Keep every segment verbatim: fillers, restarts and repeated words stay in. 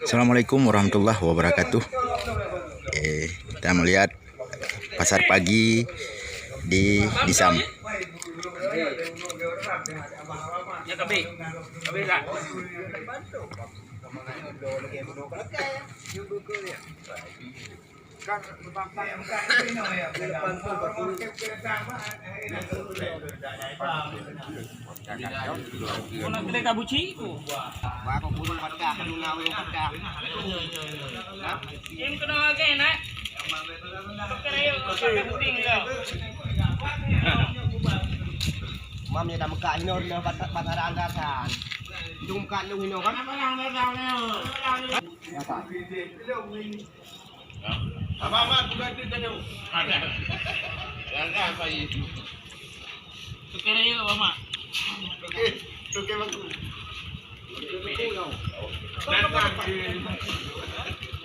Assalamualaikum warahmatullahi wabarakatuh. Eh, kita melihat pasar pagi di Disam. Kau nak pilih kabuci tu? Baru puluh patah, dua puluh patah. Yang kena lagi, nak? Pakai raya, pakai puding ke? Mam ya dah mekak hino, hino, patah, patah ranggasan. Itu mekak lu hino, kan? Apa? Abang, abang, bukan tu tadi. Ada. Langkah apa itu? Tukar aja, Abang Mak. Okey, okey, bagus.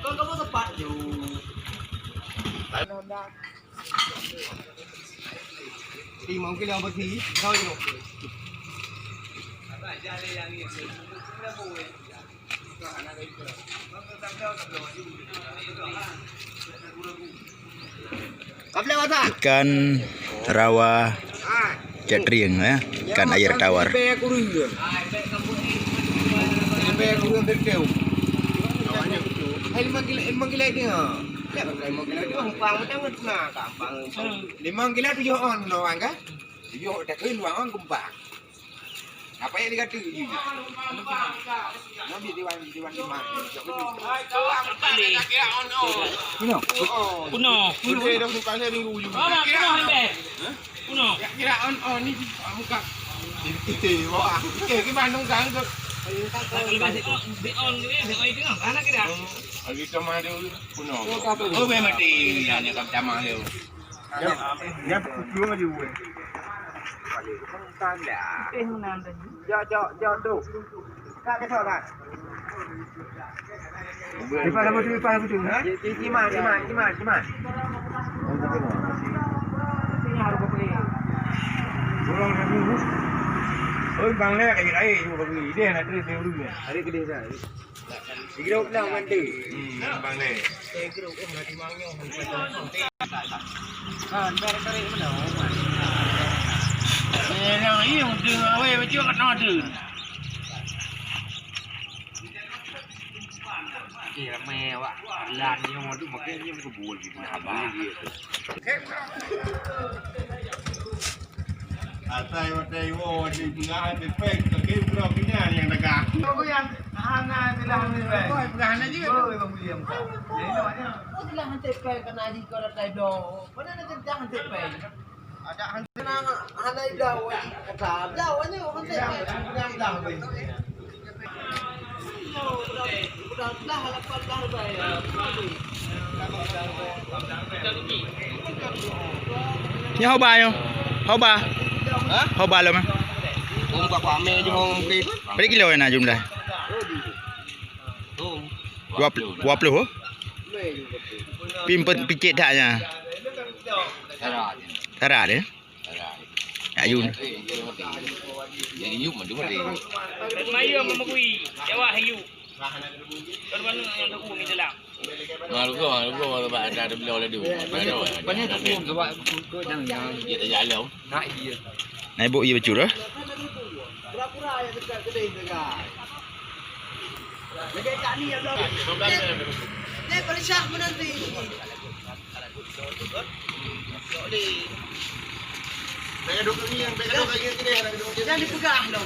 Kau kamu tepat tu. Limong kilo besi, kau itu. Ikan rawa cakrieng, ya, ikan air tawar. Limong kilo, limong kilo itu, ha. Limong kilo itu, umpang macam mana? Limong kilo tujuh on, no, kan? Tujuh on, tak kena, on, umpang. Apa yang dikata? Nabi Dewan, Dewan Imam. Kuno. Kuno. Kuno. Kuno. Kuno. Kuno. Kira on, on ni muka. Itu wah. Okey, gimana dong kan tu? Kalau masih on, di on ni, di on itu kan, mana kira? Lagi sama dia kuno. Oh, memang mati. Hanya kat taman dia. Nyan, nyan peukucung laju weh. Jok, jok, jok tu. Ka, ka, ka. Lepas apa tu, lepas apa tu? Ha? Ci-, ci-, ciman, ciman, ciman, ciman. Orang dah dulu. Oh, bang lek, air, air, cuma bagi. Dia nak terus, dia dulu. Hari kedih dah. Tiga puluh enam kan tu? Hmm, abang ni. Kan, tarik-tarik mana? Eh, yang ni udah awal macam kat nada. Eh, ramai awak. Lan ni orang tu makan ni muka bul gitu. Abang dia tu. Asai watèe iwoe di peungahan tepeng, tapi uroe keunan nyang dagang. Aku yang hana bilang tepeng. Aku bilang hana jeuet. Oh, memang boleh, Mak. Jadi, namanya. Aku bilang hana tepeng, kena di kau datai dong. Mana ada kerja hana tepeng? Ada hana, hana bilang, wajib kata. Bilang, wajib, hana tepeng. Bilang, bilang, bilang, bilang. Nyoe hoba nyoe. Hoba. Hah? Hoba lom, eh. Hom ka kuat mé jih hom mungkin. Berapa kilo na jumlah? Hom. Dua puluh, dua puluh, oh? Pim-, picit that nya. Syarat. Syarat, eh? Ayun. Jadi yum tu mati. Mayum memegui, Jawa hayu. Baru-baru yang tu umi dalam. Malu go, malu go, malu ba ada beliau laju. Banyak tu pun sebab tu ke jangan. Dia tak jalan. Nak iya. Naik bok iya bacur, eh? Pura-pura yang dekat kedai tu, guys. Lagi kat ni ya, belum. Dia, dia bersah menanti. Jangan dipegang dong.